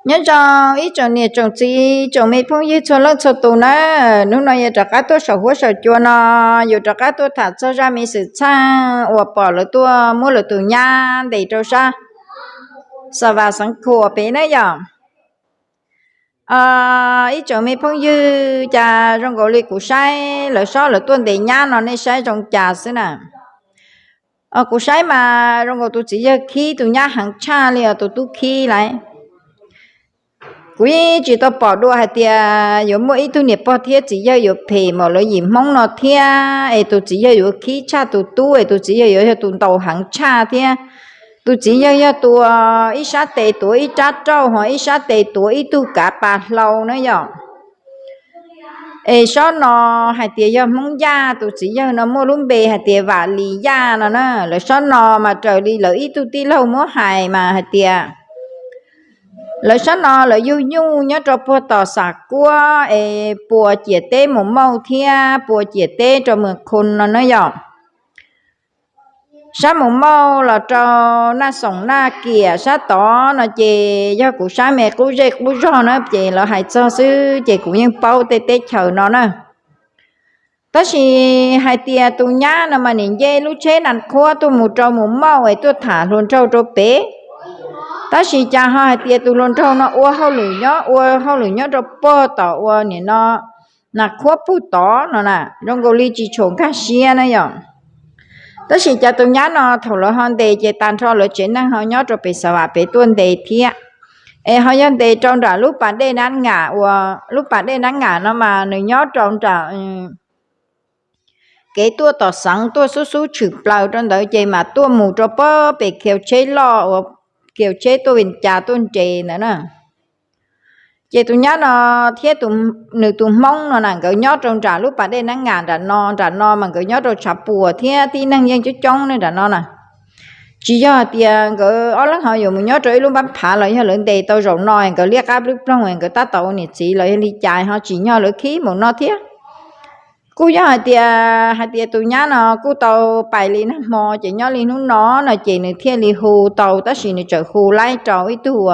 Nyob zoo ib tsoom niam tsoom txiv tsoom me phooj ywg txhua leej txhua tus na, hnub no yog rov qab tuaj saum huab saum cua no, yus rov qab tuaj tham txog zaj me xwm txheej uas pom lawv tuaj muab lawv tus nyab ntes rau sab Xa Vas xeev Khuam pem na yom. Ib tsoom me phooj ywg, cas zoo nkaus li kuv saib lawv sob lawv tuaj ntes nyab no nej saib zoo cas xwb na. Kuv saib mas zoo nkaus tus txiv yawg khib tus nyab heev tshaj li os tus tub khib lawm. Kuv yeej tsis tau pom dua hais tias yuav muaj ib tug niam pog thiab txiv yawg yuav phem npaum lawv yim Hmoob no thiab es tus txiv yawg yuav khib tshaj tus tub es tus txiv yawg yuav yog tus ntaus heev tshaj thiab. Tus txiv yawg yog tus ib sab tes tuav ib rab rauj ho ib sab tes tuav ib tug kav pas hlau na yom. Es sob no hais tias yog Hmoob Yaj, tus txiv yawg no muaj lub npe hais tias Vam Lis Yaj no na. Lawv sob no mas raws li lawv ib tug tij laug muab hais mas hais tias lawv sob no lawv yug nyuj nyob rau puag tom Xam Kuab es puas ciam teb Mus Mauj thiab puas ciam teb rau Mws Khu no na yom. Sab Mus Mauj los rau Naj Xoom Naj Kiam sab tod no ces yog kuv sab me qub zej qub zog na ces lawv hais txog xwb ces kuv yeej paub tej teb chaws no na. Tab sis hais tias tus nyab no mas nim nce lub tsheb nas khuab tuaj mus rau Mus Mauj es tuaj tham hluas nraug rau pem. Tab sis cas ho hais tias tus hluas nraug no ua hauj lwm nyob, ua hauj lwm nyob rau puag tom ua nim no nas khuab puag tod no na, zoo nkaus li tsis tshua nkag siab na yom. Tab sis cas tus nyab no thaum lawv ho ntes ces tag nrho lawv tsev neeg ho nyob rau pem Xa Vam pem tuaj ntes thiab. Es ho yog ntes rau nram lub pas dej Nab Ngam uas lub pas dej Nab Ngam no mas nws nyob rau nram kev tuaj tom xeev tuaj xub xub tshwm plaws rau ntawd ces mas tuaj mus rau puag pem khiav tsheb loj uas khiav tsheb tuaj Vias Cas tuaj nres ntawd na. Ces tus nyab no thiab nws tus hmoob no na nkawd nyob rau nram lub pas dej Nab Ngam nram no, nram no mas nkawd nyob rau tshav puas thiab tib neeg yeej coob coob ne nram no na. Tsis yog hais tias nkawd ob leeg ho yuav mus nyob rau ib lub npab phav los yog lawv ntes tau zaum no nkawd liab qab plub ploog nkawd tab tom ua niam txiv los yog li cas ho tsim nyog lawv khib mus no thiab. Kuj yog hais tias, hais tias tus nyab no kuj tau pais li nag hmo ces nyob li hnub no no ces nws thiaj li hu tau, tab sis nws tseem hu laib rau ib tug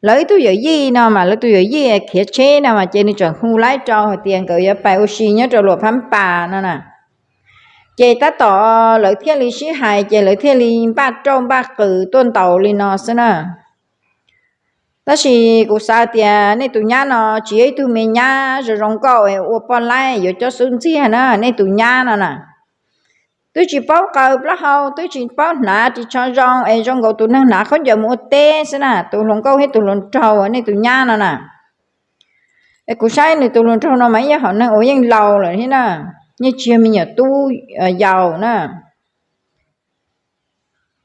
lawv ib tug yawm yij no mas lawv tus yawm yij khiav tsheb no mas ces nws tseem hu laib rau hais tias nkawd yuav pais ua si nyob rau Luam Phab Pas no na. Ces tab tom lawv thiaj li sib hais ces lawv thiaj li npaj rauj npaj qws tuaj ntaus li no xwb na. Tab sis kuv xav tias nej tus nyab no tsis yog ib tug me nyab zoo zoo nkauj es ua poj laib yuav cob xub ntxiag na, nej tus nyab no na. Twb tsis paub qaws plaub hau, twb tsis paub hnav ris tsho zoo es zoo nkaus tus neeg hnav khaub ncaws mus ua teb xwb na, tus hluas nkauj thiab tus hluas nraug nej tus nyab no na. Es kuv saib nws tus hluas nraug no mas ib yam hom neeg uas yeej laus lawm thiab na, yeej tsis yog me nyuam tub yau na.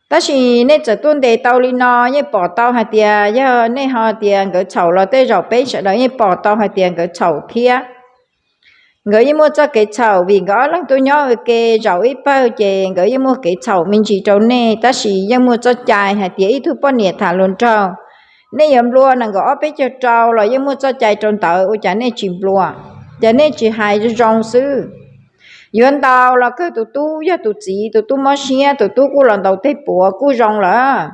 Tab sis nej txawm tuaj ntes tau li no yeej pom tau hais tias yog nej ho tias nkawd txhaum los tej zaum peb sawv daws yeej pom tau hais tias nkawd txhaum thiab. Nkawd yeej muaj txoj kev txhaum vim nkawd ob leeg tuaj nyob ua ke zaum ib pawg ces nkawd yeej muaj kev txhaum me ntsis rau nej, tab sis yeej muaj txoj cai hais tias ib tug poj niam tham hluas nraug, nej yuav nplua nees nkaum ob peb caug rau los yeej muaj txoj cai rau ntawd, ua cas nej tsis nplua, cas nej tsis hais zoo zoo xwb. Yuav ntaus los kawg tus tub yog tus txiv, tus tub mob siab, tus tub kuj los ntaus tej puav kuj zoo lawm.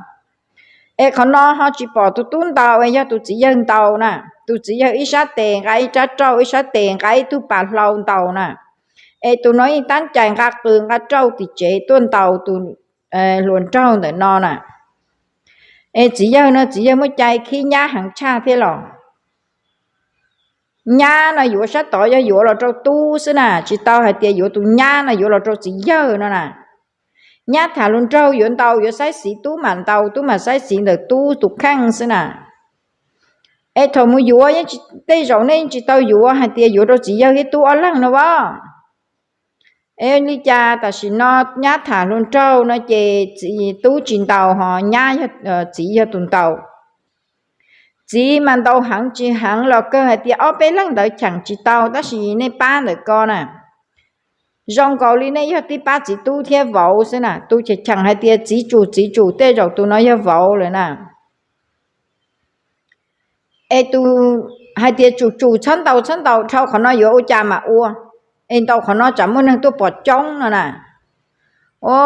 Es qhov no ho tsis pom tus tub ntaus, yog tus txiv yawg ntaus na, tus txiv yawg ib sab tes nqa ib rab rauj, ib sab tes nqa ib tug pas hlau ntaus na. Es tus no yeej tab cais nqa qws nqa rauj tim tsev tuaj ntaus tus hluas nraug ntawm no na. Es txiv yawg no txiv yawg muaj cai khib nyab heev tshaj thiab los. Nyab no yuav sab tod yog yuav los rau tub xwb na, tsis tau hais tias yuav tus nyab no yuav los rau txiv yawg no na. Nyab tham hluas nraug yuav ntaus yuav saib xiv tub mam ntaus, tub mam saib xiv ntawm tub tus kheej xwb na. Es thaum mus yuav, tej zaum nej tsis tau yuav hais tias yuav rau txiv yawg thiab tub ob leeg no as. Es li cas tam sim no nyab tham hluas nraug no ces txiv tub tsis ntaus ho nyab, txiv yog tus ntaus. Txiv mas ntaus heev tsis heev los kawg hais tias ob peb leeg ntawd cheem tsis tau, tab sis nej pab ntawm ko na, zoo nkaus li nej yog tib pab txiv tub thiab vauv xwb na. Tus cheem cheem hais tias txiv tsum txiv tsum tej zaum tus no yog vauv lawm na. Es tus hais tias tsum tsum txhob ntaus txhob ntaus, dhau qhov no yuav ua cas mam ua, es ntaus qhov no tsam muaj neeg tuaj pom coob no na. O,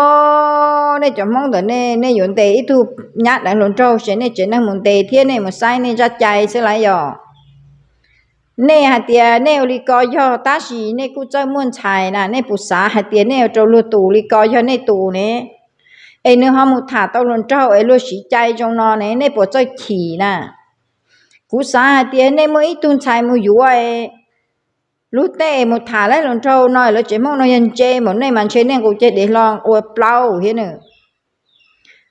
Nej cov Hmoob ntawm nej, nej yuav ntes ib tug nyab deev hluas nraug ces nej tsev neeg mus ntes thiab nej mus saib nej zaj cai xwb lawm yog. Nej hais tias nej ua li ko yog, tab sis nej kuj txawj muaj ntxhais na, nej puas xav hais tias nej yuav rau luag tus li ko yog nej tus ne? Es nws ho mus tham tau hluas nraug es luag siv cai zoo no ne, nej puas txawj chim na? Kuv xav hais tias nej muaj ib tug ntxhais mus yuav lub tej mus tham lawv hluas nraug no, lawv tsev Hmoob no yog ntse mas nej mas ntshe nej nqus ceg dev hlo ua plaub thiab na.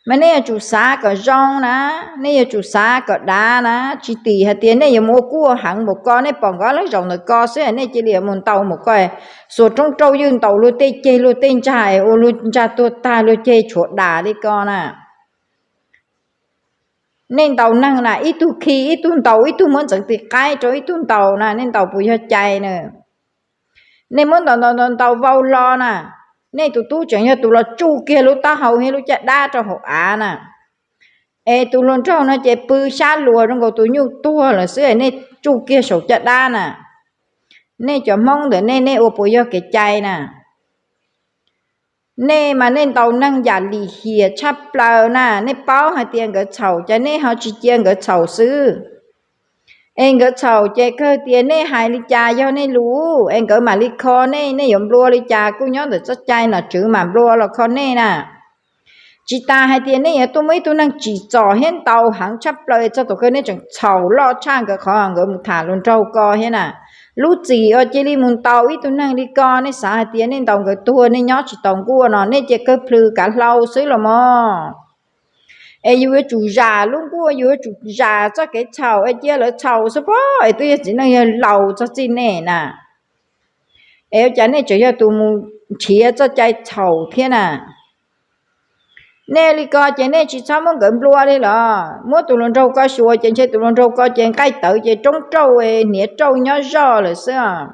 Mas nej yuav tsum xav kom zoo na, nej yuav tsum xav kom dav na, tsis tim hais tias nej yuav mus ua kuaj heev npaum ko, nej pom nkawd lawv zaum ntawm ko xwb nej cia li yuav mus ntaus npaum ko, xuas roob rauj ywj ntaus luag tej ceg luag tej ntsag ua luag ntsag tuag tag luag ceg tshuav das li ko na. Nej ntaus neeg na, ib tug khi ib tug ntaus, ib tug muab ntxeev tis qaib rau ib tug ntaus na, nej ntaus puas yog cai na? Nej muab ntaus ntaus ntaus ntaus vau hlo na, nej tus tub tseem yog tus los tsuj kiag lub taub hau thiab lub caj dab rau hauv av na. Es tus hluas nraug no ces pw xyab luas zoo nkaus tus nyuj tuag lawm xwb, nej tsuj kiag saum caj dab na. Nej cov Hmoob ntawm nej, nej ua puas yog kev cai na? Nej mas nej ntaus neeg yam lim hiam tshaj plaws na, nej paub hais tias nkawd txhaum cas nej ho tsis cia nkawd txhaum xwb? Es nkawd txhaum ces kawg tias nej hais li cas yog nej lus, es nkawd mam li kho nej, nej yuav nplua li cas kuj nyob ntawm txoj cai, nom tswv mam nplua los kho nej na. Tsis tas hais tias nej yuav tuaj muaj ib tug neeg tsim txom thiab ntaus heev tshaj plaws txog thaum kawg nej tseem txhaum loj tshaj nkawd qhov nkawd mus tham hluas nraug ko thiab na. Lub txim uas cia li mus ntaus ib tug neeg li ko, nej xav hais tias nej ntaus nkawd tuag nej nyob tsis tau nkuaj no, nej cia kawg plhws kav hlau xwb los mog. Es yus yuav tsum zam lub nkuaj, yus yuav tsum zam txoj kev txhaum, es cia lawv txhaum xwb pob, es twb yog txiv neej yawg laus txog txij nej na. Es ua cas nej tseem yog tus mus nrhiav txoj cai txhaum thiab na? Nej li ko ces nej tsis txhob muab nkawd nplua li los? Muab tus hluas nraug ko xyuas ces ntshe tus hluas nraug ko ces nqaij tawv ces roob rauj hniav rauj nyob zoj lawm xwb os.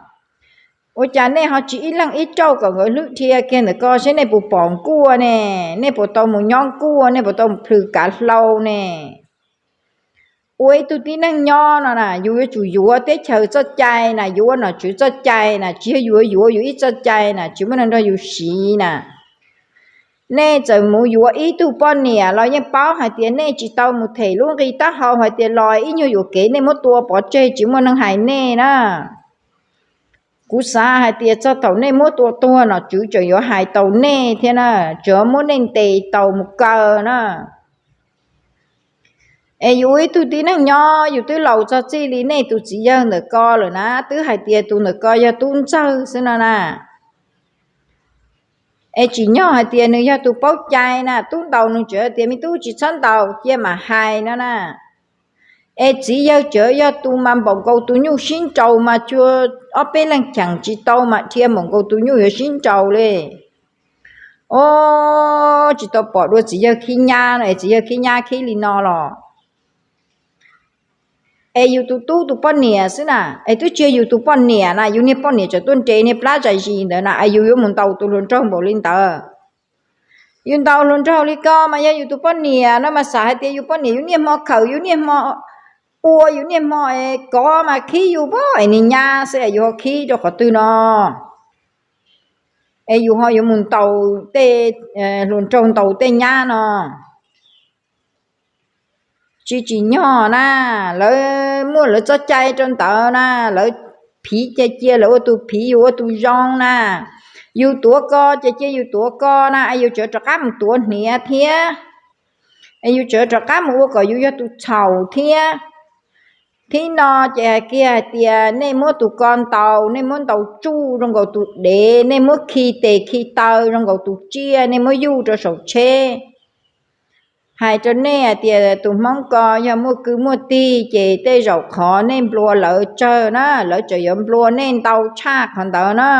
Ua cas nej ho tsis ib leeg ib rauj kom nkawd hlwb dhia kiag ntawm ko seb nej puas pom nkuaj ne? Nej puas tau mus nyob nkuaj, nej puas tau mus plhws kav hlau ne? Ua ib tug tib neeg nyob no na, yus yuav tsum yuav teb chaws txoj cai na, yuav nom tswv txoj cai na, tsis yog yuav yuav yus ib txoj cai na, tsis muaj neeg nrog yus siv na. Nej txawm mus yuav ib tug poj niam los yeej paub hais tias nej tsis tau mus them lub nqi taub hau hais tias los ib nyuag yuam kev nej muab tua pov tseg tsis muaj neeg hais nej na. Kuv xav hais tias txog thaum nej muab tua tuag nom tswv tseem yuav hais tau nej thiab na, tseem muab nej ntes tau mus kaw na. Es yus ib tug tib neeg nyob yus twb laus txog txij li nej tus txiv yawg ntawm ko lawm na, twb hais tias tus ntawm ko yog tub ntxawg xwb no na. Es tsim nyog hais tias nws yog tus paub cai na, tub ntaus nws tseem tias me tub tsis txhob ntaus cia mam hais no na. Es txiv yawg tseem yog tus mas npaum nkaus tus nyuj sib nraus mas cuag ob peb leeg cheem tsis tau mas dhia npaum nkaus tus nyuj yuav sib nraus li. Os, tsis tau pom dua txiv yawg khib nyab no es txiv yawg khib nyab khib li no los. Es yus tus tub tus poj niam xwb na, es twb tsis yog yus tus poj niam na, yus niag poj niam tseem tuaj nres niag plab zais zis ntawd na, es yus yuav mus ntaus tus hluas nraug npaum li ntawd. Yus ntaus hluas nraug li ko mas yog yus tus poj niam no mas xav hais tias yus poj niam yus niaj hmo khawm yus niaj hmo ua yus niaj hmo es kov mas khib yus pob es niag nyab xwb es yus ho khib rau qhov twg no? Es yus ho yuav mus ntaus tej hluas nraug ntaus tej nyab no. Tsis tsim nyog na, lawv muaj lawv txoj cai rau ntawd na, lawv phiv ces cia lawv ua tus phiv yus ua tus zoo na. Yus tuav ko ces cia yus tuav ko na, es yus tseem rov qab mus tuav hniav thiab, es yus tseem rov qab mus ua kom yus yog tus txhaum thiab. Thib no ces hais kiag hais tias nej muab tus ko ntaus, nej muab ntaus tsuj zoo nkaus tus dev, nej muab khi tes khi taw zoo nkaus tus tsiaj, nej muab yuj rau saum tsheb. Hais rau nej hais tias tus Hmoob ko yog muaj kwv muaj tij ces tej zaum qhov nej nplua lawv tsawg na, lawv tseem yuav nplua nej ntau tshaj qhov ntawd na.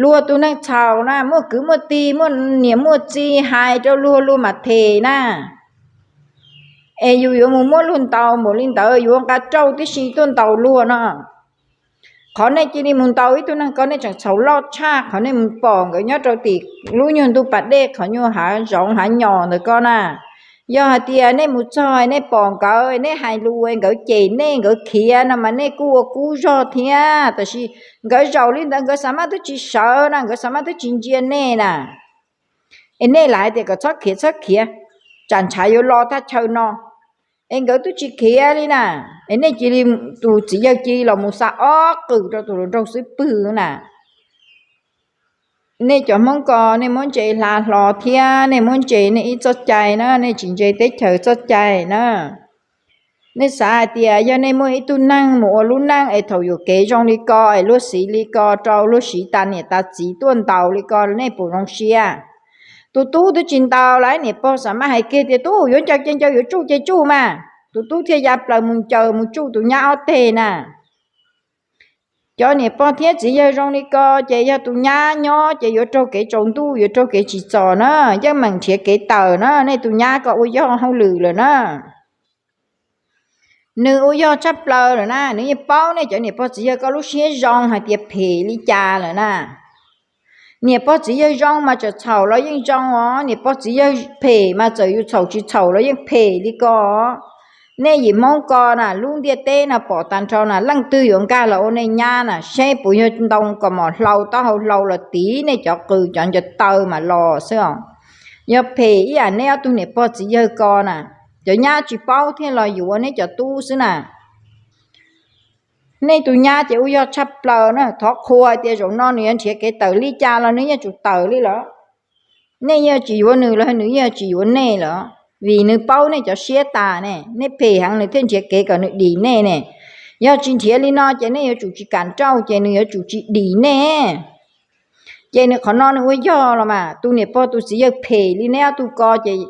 Luag tus neeg txhaum na, muaj kwv muaj tij, muaj niam muaj txiv hais rau luag, luag mam them na. Es yus yuav mus muab luag ntaus npaum li ntawd, yuav nqa rauj tib si tuaj ntaus luag no. Qhov nej cia li mus ntaus ib tug neeg ko nej tseem txhaum loj tshaj qhov nej mus pom nkawd nyob rau tim lub nyuag ntug pas dej qhov nyuag hav zoov hav nyos ntawd ko na. Yog hais tias nej mus txog nej pom nkawd, nej hais lus nkawd cem nej nkawd khiav no mas nej kuj ua kub zog thiab, tab sis nkawd zaum li ntawd nkawd xav mas twb tsis sawv na, nkawd xav mas twb tsis ntsia nej na. Es nej lam hais tias kom txhob khiav txhob khiav, tsam ntshav yuav lo thaj chaw no. Es nkawd twb tsis khiav li na. Es nej cia li, tus txiv yawg cia li los mus xa ob qws rau tus hluas nraug xub pwg na. Nej cov Hmoob ko nej muab ntse hla hlo thiab nej muab ntse nej ib txoj cai na, nej tsis ntse teb chaws txoj cai na. Nej xav hais tias yog nej muaj ib tug neeg mus ua lub neej es thaum yuam kev zoo li ko es luag siv li ko rau luag siv tas niam tas txiv tuaj ntaus li ko nej puas zoo siab? Tus tub twb tsis ntaus lawm, niam pog xav maj hais kiag tias tub yuav ncaws ces ncaws, yuav tsuj ces tsuj mas. Tus tub thiaj ya plaws mus ncaws mus tsuj tus nyab ob teg na. Cov niam pog thiab txiv yawg zoo li ko ces yog tus nyab nyob ces yuav raug kev tsaus ntuj, yuav raug kev tsim txom na, yeej meem nrhiav kev tawm na. Nej tus nyab ko ua yog hauj lwm lawm na. Nws ua yog tshaj plaws lawm na, nws yeej paub nej cov niam pog txiv yawg ko lub siab zoo hais tias phem li cas lawm na. Niam pog txiv yawg zoo mas txawm txhaum los yeej zoo os, niam pog txiv yawg phem mas txawm yus txhaum tsis txhaum los yeej phem li ko. Nej yim Hmoob ko na, lub ntiaj teb no pom tag nrho na, leej twg yuav nkag los ua nej nyab na, seb puas yog ntoo kaus mom hlau taub hau hlau los tiv nej cov qws cov ncaws taw mas los xwb os. Yog phem ib yam nej ob tug niam pog txiv yawg ko na, cov nyab tsis paub thiaj los yuav nej cov tub xwb na. Nej tus nyab ces ua yog tshaj plaws na, thov qhuas tias zaum no nws yuav nrhiav kev tawm li cas los nws yeej tsum tawm li lawm. Nej yeej tsis yuav nws los nws yeej tsis yuav nej lawm, vim nws paub nej cov siab tas ne, nej phem heev nws thiaj nrhiav kev kom nws dim nej ne. Yog tsis nrhiav li no ces nej yuav tsum tsis kam nrauj ces nws yuav tsum tsis dim nej. Ces nws qhov no nws ua yog los mas, tus niam pog tus txiv yawg phem li neb ob tug ko ces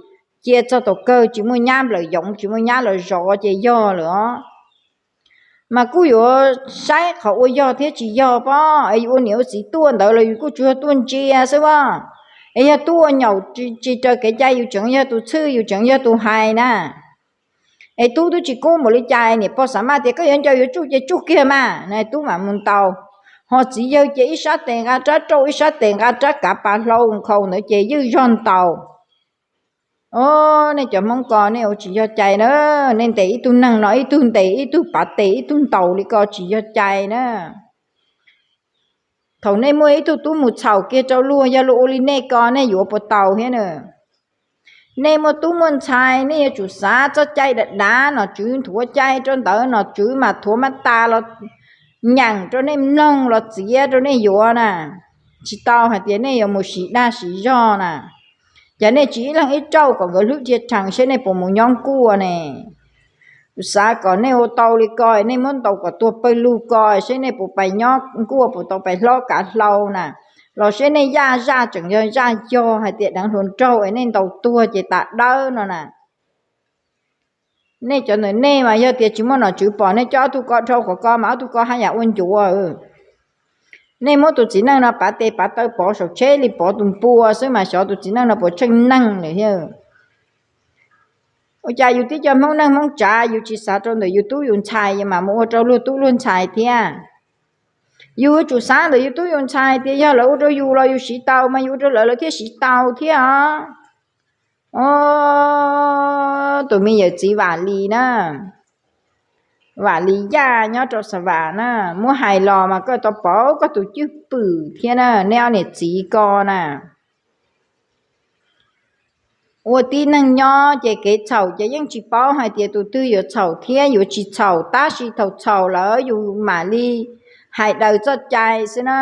cia txog thaum kawg tsis muaj nyab nplawm yoov tsis muaj nyab los zov ces yog lawm os. Mas kuj yuav saib qhov ua yog thiab tsis yog pob, es yus ua niam ua txiv tuaj ntawd los yus kuj tsuas yog tuaj ntsia xwb pob. Es yog tuaj ua nyaum tsis raws kev cai yus tseem yog tus txhwj yus tseem yog tus hais na. Es tub twb tsis kub npaum li cas, niam pog xav maj tias koj yuav ncaws yuav tsuj ces tsuj kiag mas, tub mam mus ntaus. Ho txiv yawg ces ib sab tes nqa rab rauj ib sab tes nqa rab kav pas hlau nkhaus ntawd ces ywj zog ntaus. Os, nej cov Hmoob ko nej ua tsis yog cai na, nej ntes ib tug neeg no ib tug ntes ib tug pav tes ib tug ntaus li ko tsis yog cai na. Thaum nej muaj ib tug tub mus txhaum kiag rau luag, yog luag ua li nej ko nej yuav puas tau thiab na? Nej muaj tub muaj ntxhais nej yuav tsum xav txoj cai dav dav, nom tswv nthuav cai rau ntawd nom tswv mam thuav maj tas los nyeem rau nej mloog los txiav rau nej yuav na. Tsis tau hais tias nej yuav mus siv dag siv zog na. Ces nej tsis ib leeg ib rauj kom nkawd hlwb dhia rhees seb nej puas mus nyob nkuaj ne. Kuv xav kom nej ua tau li ko, nej muab ntaus kom tuag pawg lug ko seb nej puas pais nyob nkuaj puas tau pais hlob kav hlau na. Los seb nej yaj zaj tseem yog zaj yog hais tias deev hluas nraug es nej ntaus tuag ces tas dawb no na. Nej cov ntawm nej mas yog tias tsis muaj nom tswv pom nej coj ob tug ko dhau qhov ko mas ob tug ko haj yam ua ncuav. Nej muab tus txiv neej no pav tes pav taw pov saum tsheb li pov tus npua xwb mas xyov tus txiv neej no puas tsheej neeg lawm thiab. Ua cas yus tib co Hmoob neej Hmoob tsav yus tsis xav rau ntawm yus tub yus ntxhais mas mus ua rau luag tub luag ntxhais thiab? Yus yuav tsum xav ntawm yus tub yus ntxhais tias yog lawv ua rau yus los yus siv tau mas yus ua rau lawv lawv thiaj siv tau thiab os. Os, tus me yawm txiv Vam Lis na, Vam Lis Yaj nyob rau Xa Vam na, muab hais los mas koj tau pov koj tus cwj pwm thiab na, nej ob niam txiv ko na. Ua tib neeg nyob ces kev txhaum ces yeej tsis paub hais tias tus twg yuav txhaum thiab yuav tsis txhaum, tab sis thaum txhaum lawm yus mam li hais daws txoj cai xwb na.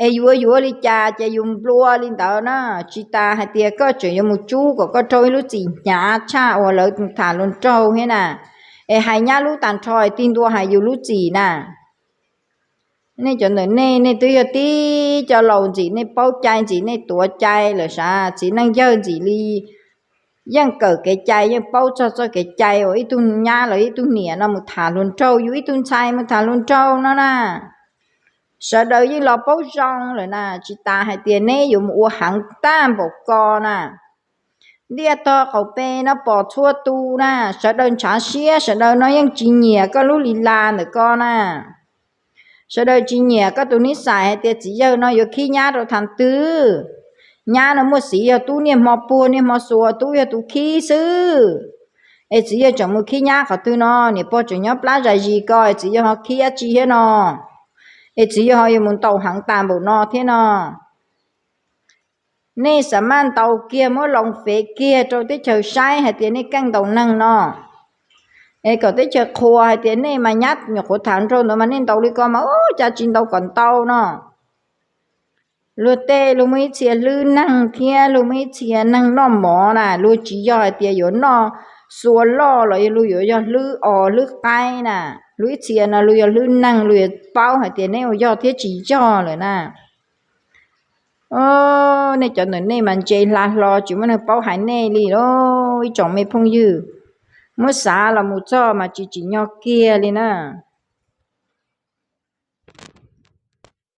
Es yuav yuav li cas ces yus nplua li ntawd na, tsis tas hais tias koj tseem yuav mus tsub kom koj raug ib lub txim hnyav tshaj uas lawv tham hluas nraug thiab na. Es hais nyab lub tag nrho tig ntua hais yus lub txim na. Nej cov ntawm nej, nej twb yog tib co laus ntxim, nej paub cai ntxim, nej tuav cai lawm sav, txiv neej yawg ntxim li yeej kawm kev cai, yeej paub txog txoj kev cai uas ib tug nyab los ib tug niam no mus tham hluas nraug, yus ib tug ntxhais mus tham hluas nraug no na. Sawv daws yeej los paub zoo lawm na, tsis tas hais tias neb yuav mus ua heev tag npaum ko na. Ntiaj tog qaum pem no pom txhua tus na, sawv daws ntshav siab, sawv daws no yeej tsis nyiam koj lub li las ntawm ko na. Sawv daws tsis nyiam koj tus nib xais hais tias txiv yawg no yuav khib nyab rau thav twg. Nyab no muaj xiv yog tub niaj hmo puag niaj hmo xuas, tub yog tus khib xwb. Es txiv yawg tseem mus khib nyab qhov twg no? Niam pog tseem nyob plab zais zis ko es txiv yawg ho khib dab tsi thiab no? Es txiv yawg ho yuav mus ntaus heev tas npaum no thiab no? Nej xav maj ntaus kiag muab loo fev kiag rau teb chaws saib hais tias nej keej ntaus neeg no, es kom teb chaws qhuas hais tias nej mas nyab nyuam qhuav tham nraug ntawd mas nej ntaus li ko mas ua cas tsis ntaus kom ntau no. Luag tej luag muaj ib txhia hlwb neeg thiab luag muaj ib txhia neeg noj mov na, luag tsis yog hais tias yuav noj xua loj los yog luag yuav yog hlwb os hlwb qaib na. Luag ib txhia no luag yog hlwb neeg, luag yuav paub hais tias neb ua yog thiab tsis yog lawm na. Nej cov ntawm nej mas ntse hla hlo tsis muaj neeg paub hais nej li lauj ib tsoom me phooj ywg. Muab xav los mus txog mas tsis tsim nyog kiag li na.